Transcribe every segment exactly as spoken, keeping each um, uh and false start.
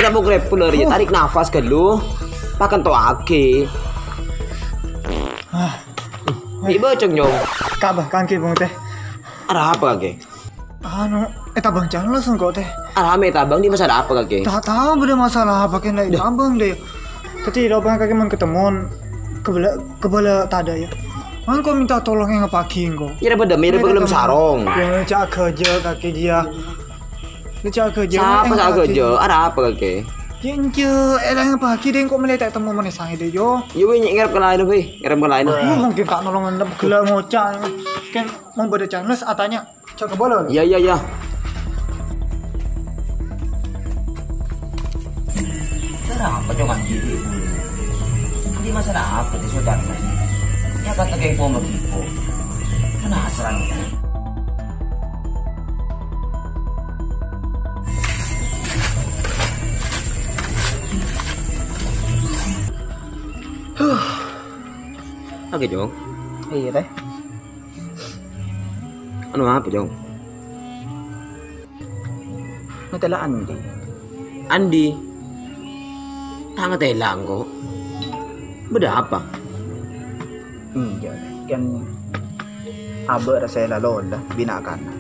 Rebuk-rebuk lho, Ri. Tarik nafas ghâllu. Pakèntowaghi. Ah. Ibu ceng, Jong. Kabâ, kangkè, Bung, teh. Arapa kakè? Anu, ètabâng Charles engko', teh. Arapa ètabâng, di masalah apa kakè? Ta' tao bâdâ masalah apa, kèng la ètabâng, deh. Tadi lo bang kakè mon ketemuan, kebala, kebala tada ya. Engko' minta tolong èngghâbâghi engko'. Ya, bâdâ, ya, bâdâ sarong. Ya, ca'na ghâjâ kakè dia. Lu ca'na ghâjâ. Sapa èngghâbâghi? Ca'na ghâjâ? Arapa kakè? Ya, enjâ', èla èngghâbâghi deh, engko' mèlè ta' temmo meneh saè deh, yo. Yo, wi, ngerep ka laèn, wi. Ngerep ka laèn. Lu mungkin ta' nolong ngendep ghellâ' ngoca'. Kèng mon bâdâ Charles, atanya. Cok, boleh. Iya, iya, iya. Kenapa cuma gini? Ini masalah apa sih, saudara? Ya, kata kayak gua begitu. Penasaran, kan? Huh. Oke, Jong. Iya, teh. Anu apa, Jong? Ngatèla Andi. Andi? Ta' ngatèla engko'. Bâdâ apa? Enjâ', kan abâ' rasa èla-lola, bina kana.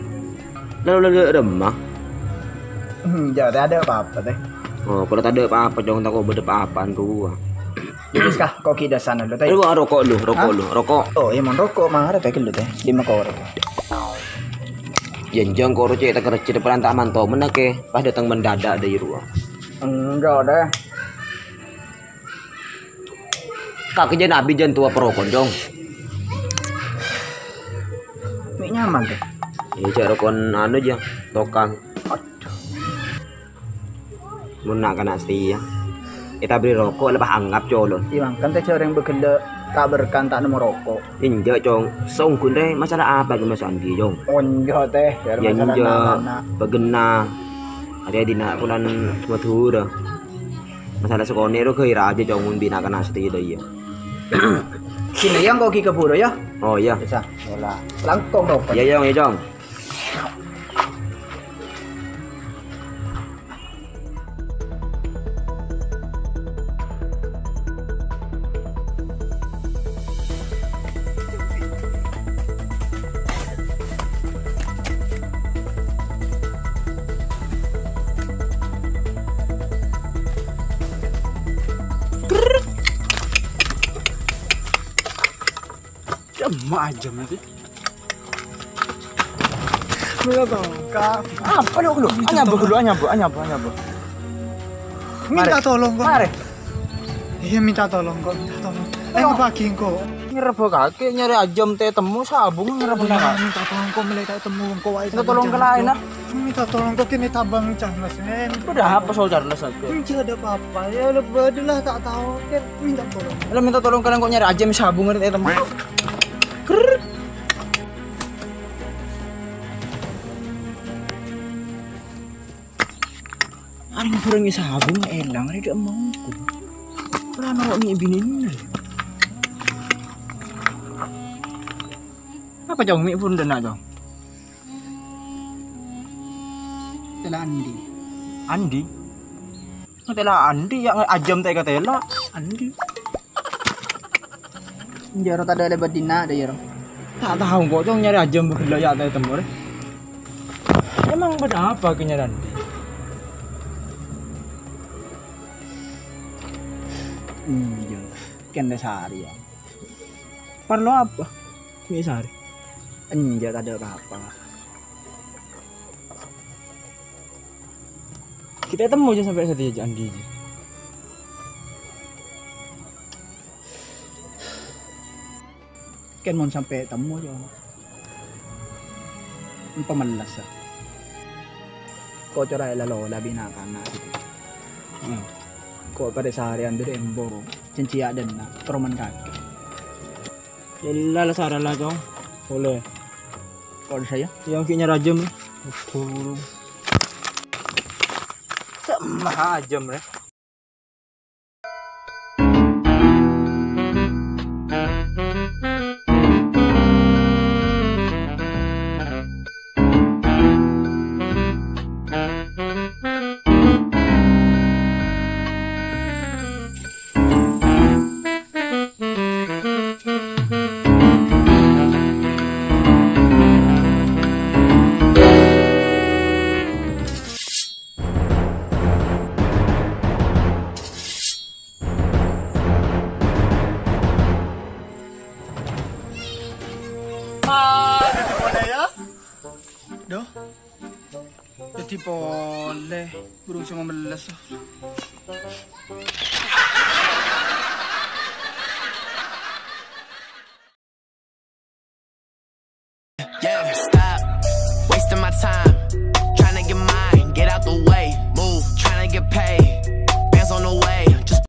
Lalu lagi remma? Enjâ', teh, adâ' apa-apa, teh. Oh, kalau tadâ' apa-apa, Jong, tako' bâdâ apa-apaan rowa. Wis, kah, kok kita sana dulu, teh. Ayo, roko' lu, roko' lu, roko'. Oh, iya, mon roko', mara, teh, lu, teh. Lima korek. Jhânjhân koro cè' takerjhâ depan ta' manto mennake, pas dâteng mendadak dâri rowa. Enjâ', teh. Kakè jhân abit jhân towa parokon, Jong. Mè' nyaman, teh. Iya, cè' rokon anu, jâ, tokang. Aduh. Mon na'-kana' setia. Ètabâri roko', lepas anggap colon. Iya, mangkana teh jhâ' orèng bâghellâ' ka' berkan ta' nemmo roko'. Enjâ', Cong. Songghuna rè, masalah apa kè maksud Andi, Cong? Onjâ', teh. Ya, masalah enjâ'. Na'-kana'. Bâghenna. Arè dina' kulon Madhurâ. Masalah sakonè' ro ghâi rajâ, Cong, mon bina kana' setia, iyâ. Sini, yang kok ghi kaburu, ya? Oh, iya. Bisa. Yola. Langkong, Cong. Iya, Cong, iya, Cong. Cemma aja mati. Minta tolong, Kak. Apa lu, lu? Minta tolong. Anyapa dulu, anyapa, anyapa, anyapa? Minta tolong, kok. Mare. Iya, minta tolong, kok, minta tolong. Ayo, pagi, kok. Ngerebok kaki, nyari ajam teh temu, sabung ngerebok. Iya, kak. Minta tolong, kok, mele tak temu, kok, ayo. Minta tolong ke lain, ah. Minta tolong, kok, kene tabang, Charles, men. Udah apa soal Charles aku? Tidak ada apa-apa, ya, lebih adalah tak tahu, kan. Minta tolong. Lah, minta tolong kalian kok nyari ajam sabung, ngerti, temu. Krrr. Arèng-arèng sabung èlang, arèya dâ' emma ongghu. Ora ana kok mè' binèna. Apa, Cong? Mè' pon dâ' enna', Cong? Tela Andi. Andi? Tela Andi, ya, ajam ta' èkatela. Andi. Jârèya tadâ' lèbât dinna', dâ' jârèya. Ta' tao, kok, Cong, nyarè ajâm bâghellâ' ya' ta' ètemmo, rè. Emang bâdâ apa kè nyarè Andi? Iyâ, kènè sarè, ya. Parlo apa? Mè' sarè. Enjâ', tadâ' pa-apa. Kita temmo jâ sampè' satèya jâ' Andi jâ. Kèng mon sampè' temmo jâ. Empa' mellas, a. Kocora èla-lola bi' na'-kana'. Hmm. Ko' padâ sarèyan dâri embu. Cèncèya dâ' enna', karoman kakè. Ella la sara la, Cong. Polè. Kok saya? Yang kayaknya rajam. Aduh. Sama ajam, ya. Polè, buru sè mellès.